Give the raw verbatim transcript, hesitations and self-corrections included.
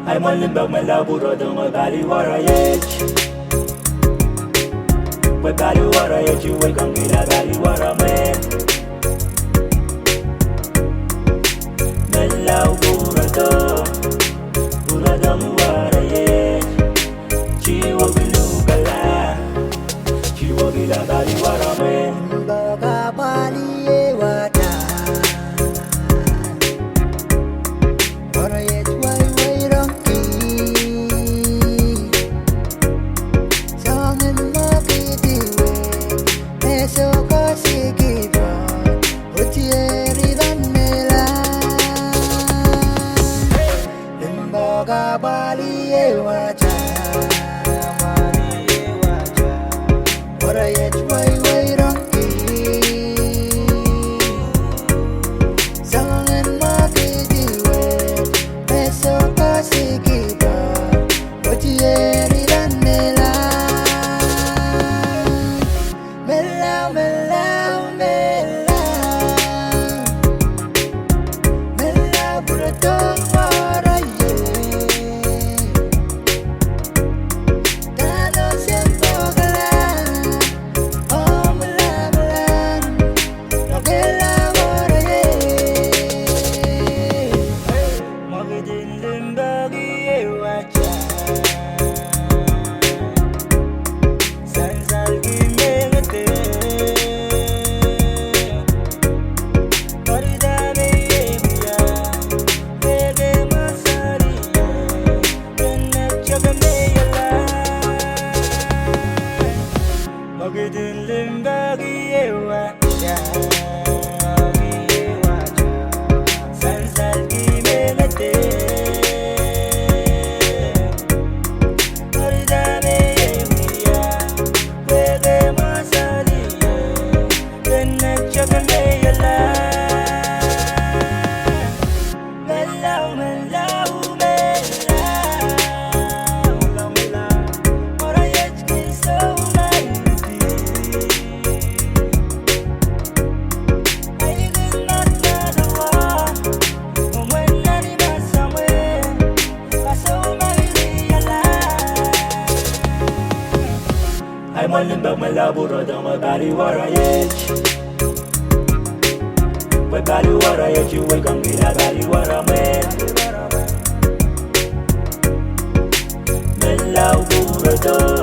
Ahi mwoalen limpoak me lao pwurodo, pali warahiet. Pwe pali warahiet iwe kangkila pali waramwe. Me lao pwurodo, pwurodo me warahiet. Tiwo kilukala, tiwo kila pali waramwe. Limpoak a pali e wata. Warahiet waiwai rongki. Soangen mwekid iwe, me sohte koasoiki pwe, oh tieri pahn mehla. Limpoak a pali e wata. Warahiet waiwai rongki. Soangen mwekid iwe, me sohte koasoiki pwe, oh tieri pahn mehla. Mehla, mehla, mehla. Mehla pwurodo warahiet. Dahno sen pokla, oh mehla, mehla. Lokela warahiet. Mwekid en limpoak e wata. Sansalki mengete. Orida me e wia. Peke masari. Kene tiok me iala. Mwekid en limpoak e wata. Sansalki mengete. Ahi mwoalen limpoak me lao pwurodo, pali warahiet. Pwe pali warahiet iwe kangkila pali waramwe. Me lao pwurodo.